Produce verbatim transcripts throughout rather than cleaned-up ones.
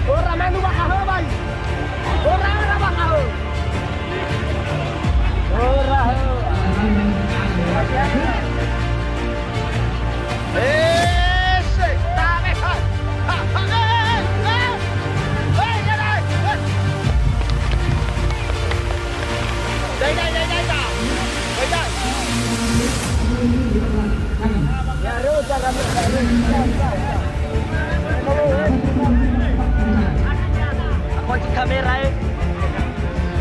Ora manu bakahö, bai. Ora, ora bakahö. Ora, ora. Eh, se, tabe, ha. Ha, ha, eh, eh. Eh, ya, dai. Eh. Dai, dai, dai, dai, dai. Dai, dai. Aku kunci kamera, eh.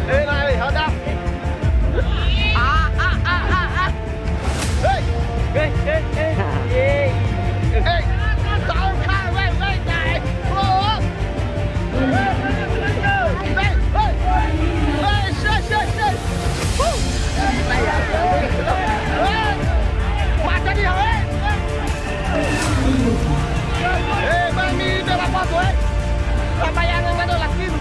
Eh, nah, eh, hadap. Ah, ah, ah, ah, ah. Hei. Hei, hei, hei. Yeay. Hei. Tahun kau, wei, wei, naik. Oh. Hei, hei. Hei, shit, shit, shit. Eh, mami, bela pato, eh. Labayangan ngado laki lu.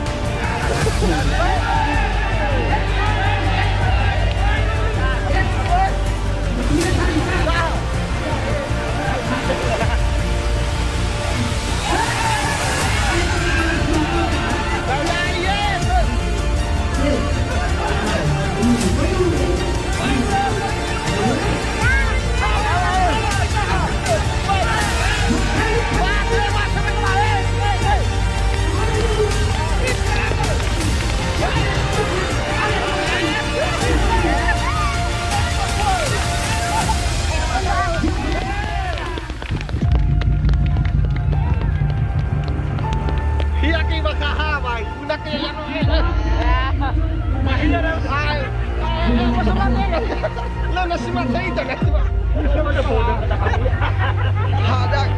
Hiya ki bakaha, bai. Guna ke ya, no, eh, eh. Mahina dah. Ai. Ai, masuk lagi. Lo nasi mata itu, nasi mata. Hadak.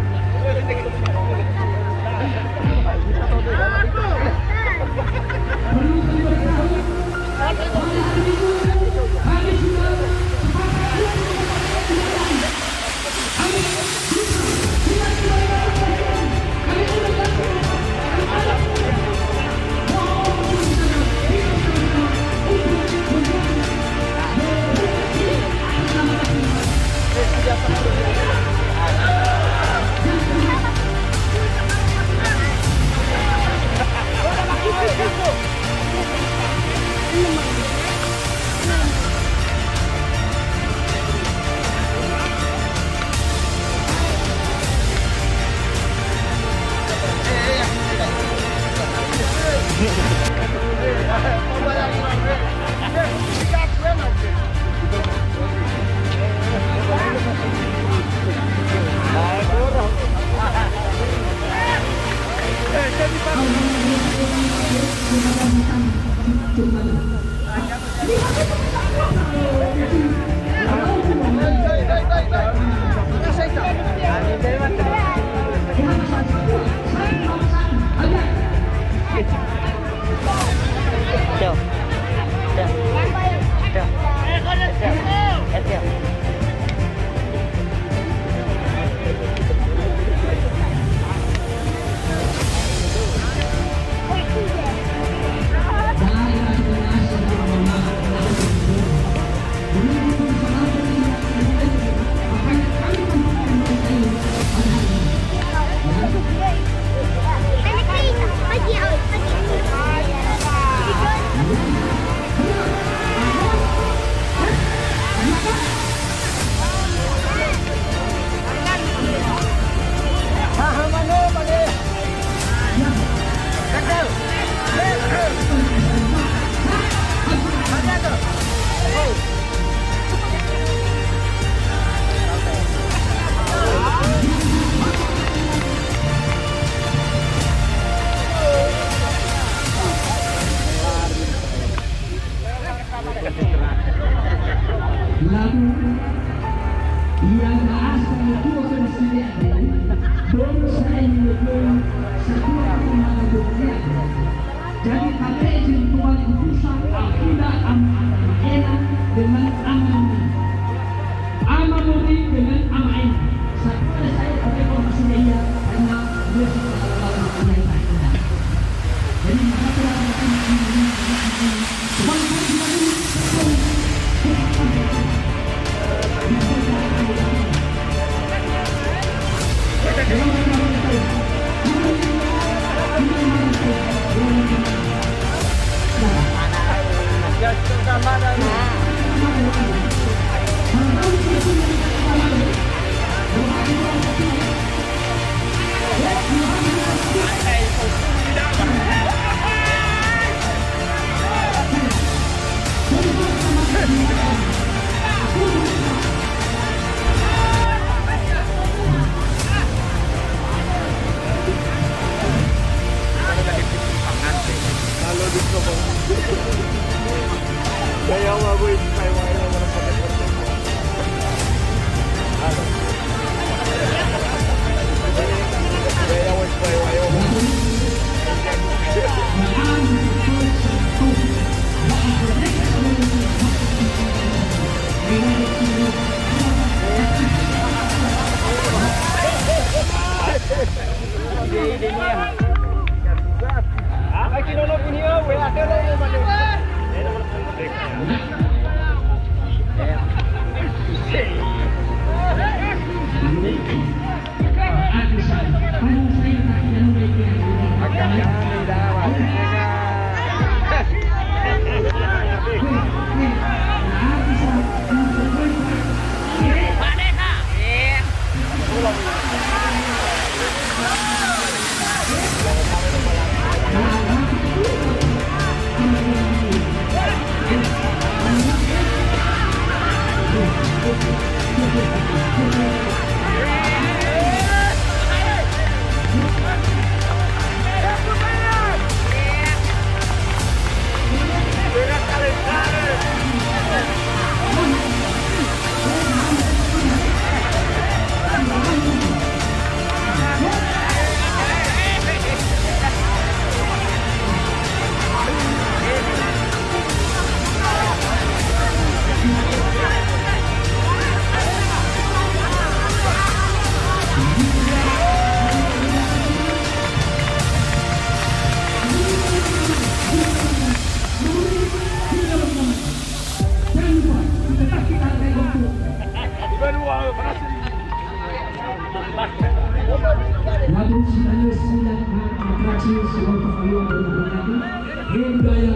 Lagu Sinayos Silat Matraksi sebuah pengayuan berhubungan budaya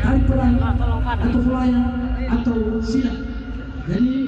tari perang atau pelayan atau silat. Jadi